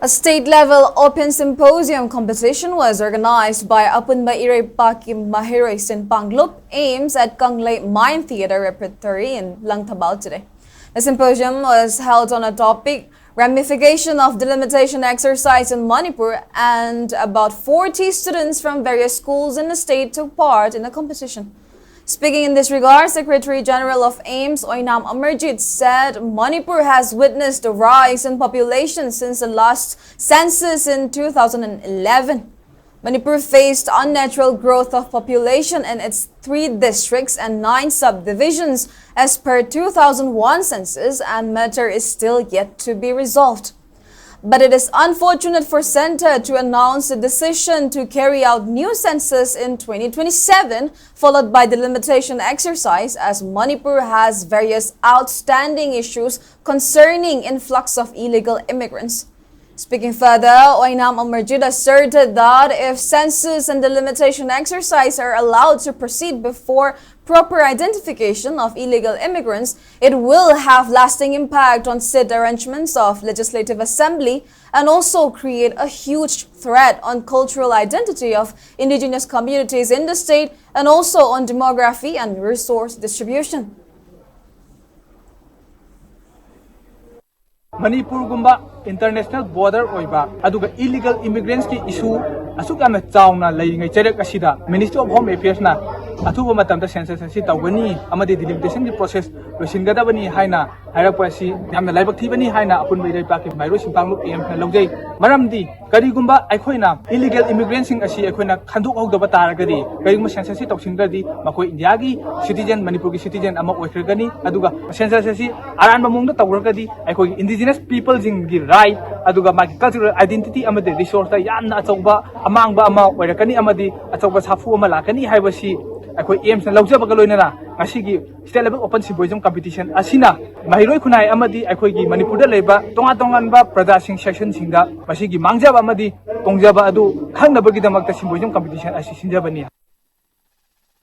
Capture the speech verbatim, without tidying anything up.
A state-level open symposium competition was organized by Apunba Ireipaki Maheiroi Sinpanglup AIMS at Kanglei Mayan Theatre Repertory in Langthabal today. The symposium was held on a topic, ramification of delimitation exercise in Manipur, and about forty students from various schools in the state took part in the competition. Speaking in this regard, Secretary General of AIMS Oinam Amarjit said Manipur has witnessed a rise in population since the last census in two thousand eleven. Manipur faced unnatural growth of population in its three districts and nine subdivisions as per two thousand one census, and matter is still yet to be resolved. But it is unfortunate for Centre to announce a decision to carry out new census in twenty twenty-seven, followed by delimitation exercise, as Manipur has various outstanding issues concerning influx of illegal immigrants. Speaking further, Oinam Amarjit asserted that if census and delimitation exercise are allowed to proceed before proper identification of illegal immigrants, it will have lasting impact on seat arrangements of Legislative Assembly and also create a huge threat on cultural identity of indigenous communities in the state and also on demography and resource distribution. ꯃꯅꯤꯄꯨꯔꯒꯨꯝꯕ international border ꯑꯣꯏꯕ ꯑꯗꯨꯒ illegal ꯏꯃꯤꯒ꯭ꯔꯦꯟꯁꯀꯤ ꯏꯁꯨ ꯑꯁꯨꯛ ꯌꯥꯝꯅ ꯆꯥꯎꯅ ꯂꯩꯔꯤꯉꯩ ꯆꯩꯔꯛ ꯑꯁꯤꯗ ministry of home ꯑꯦꯐꯤꯌꯔꯁꯅ ꯑꯊꯨꯕ ꯃꯇꯝꯗ ꯁꯦꯟꯁꯁ ꯑꯁꯤ ꯇꯧꯒꯅꯤ ꯑꯃꯗꯤ ꯗꯤꯂꯤꯃꯤꯇꯦꯁꯟꯒꯤ ꯄ꯭ꯔꯣꯁꯦꯁ ꯂꯣꯏꯁꯤꯟꯒꯗꯕꯅꯤ ꯍꯥꯏꯅ ꯍꯥꯏꯔꯛꯄ ꯑꯁꯤ ꯌꯥꯝꯅ ꯂꯥꯏꯕꯛ ꯊꯤꯕꯅꯤ ꯍꯥꯏꯅ ꯑꯄꯨꯟꯕ ꯏꯔꯩꯄꯥꯛꯀꯤ ꯃꯍꯩꯔꯣꯏ ꯁꯤꯡꯇꯥꯡꯂꯨꯞ ꯑꯦꯝꯅ ꯂꯧꯖꯩ꯫ ꯃꯔꯝꯗꯤ ꯀꯔꯤꯒꯨꯝꯕ ꯑꯩꯈꯣꯏꯅ ꯏꯂꯤꯒꯦꯜ ꯏꯃꯤꯒ꯭ꯔꯦꯟꯁꯤꯡ ꯑꯁꯤ ꯑꯩꯈꯣꯏꯅ ꯈꯟꯗꯣꯛꯍꯧꯗꯕ ꯇꯥꯔꯒꯗꯤ, ꯀꯔꯤꯒꯨꯝꯕ ꯁꯦꯟꯁꯁꯁꯤ ꯇꯧꯁꯤꯟꯈ꯭ꯔꯗꯤ ꯃꯈꯣꯏ ꯏꯟꯗꯤꯌꯥꯒꯤ ꯁꯤꯇꯤꯖꯦꯟ, ꯃꯅꯤꯄꯨꯔꯒꯤ ꯁꯤꯇꯤꯖꯦꯟ ꯑꯃ ꯑꯣꯏꯈ꯭ꯔꯒꯅꯤ꯫ ꯑꯗꯨꯒ ꯁꯦꯟꯁꯁ ꯑꯁꯤ ꯑꯔꯥꯟꯕ ꯃꯑꯣꯡꯗ ꯇꯧꯈ꯭ꯔꯒꯗꯤ ꯑꯩꯈꯣꯏꯒꯤ ꯏꯟꯗꯤꯖꯤꯅꯁ ꯄꯤꯄꯜꯁꯤꯡꯒꯤ ꯔꯥꯏꯠ, ꯑꯗꯨꯒ ꯃꯥꯒꯤ ꯀꯜꯆꯔꯦꯜ ꯑꯥꯏꯗꯦꯟꯇꯤꯇꯤ ꯑꯃꯗꯤ ꯔꯤꯁꯣꯔꯁꯇ ꯌꯥꯝꯅ ꯑꯆꯧꯕ ꯑꯃꯥꯡꯕ ꯑꯃ ꯑꯣꯏꯔꯛꯀꯅꯤ ꯑꯃꯗꯤ ꯑꯆꯧꯕ ꯁꯥꯐꯨ ꯑꯃ ꯂꯥꯛꯀꯅꯤ ꯍꯥꯏꯕꯁꯤ ꯑꯩꯈꯣꯏ ꯑꯦꯝꯁꯅ ꯂꯧꯖꯕꯒ ꯂꯣꯏꯅꯅ ꯉꯁꯤꯒꯤ ꯁ꯭ꯇꯦꯠ ꯂꯦꯚꯦꯜ ꯑꯣꯄꯟ ꯁꯤꯝꯄꯣꯖꯤꯌꯝ ꯀꯝꯄꯤꯇꯤꯁꯟ ꯑꯁꯤꯅ ꯃꯍꯩꯔꯣꯏ ꯈꯨꯟꯅꯥꯏ ꯑꯃꯗꯤ ꯑꯩꯈꯣꯏꯒꯤ ꯃꯅꯤꯄꯨꯔꯗ ꯂꯩꯕ ꯇꯣꯉꯥꯟ ꯇꯣꯉꯥꯟꯕ ꯄ꯭ꯔꯖꯥꯁꯤꯡ ꯁꯦꯛꯁꯟꯁꯤꯡꯗ ꯃꯁꯤꯒꯤ ꯃꯥꯡꯖꯕ ꯑꯃꯗꯤ ꯇꯣꯡꯖꯕ ꯑꯗꯨ ꯈꯪꯅꯕꯒꯤꯗꯃꯛꯇ ꯁꯤꯝꯄꯣꯖꯤꯌꯝ ꯀꯝꯄꯤꯇꯤꯁꯟ ꯑꯁꯤ ꯁꯤꯟꯖꯕꯅꯤ꯫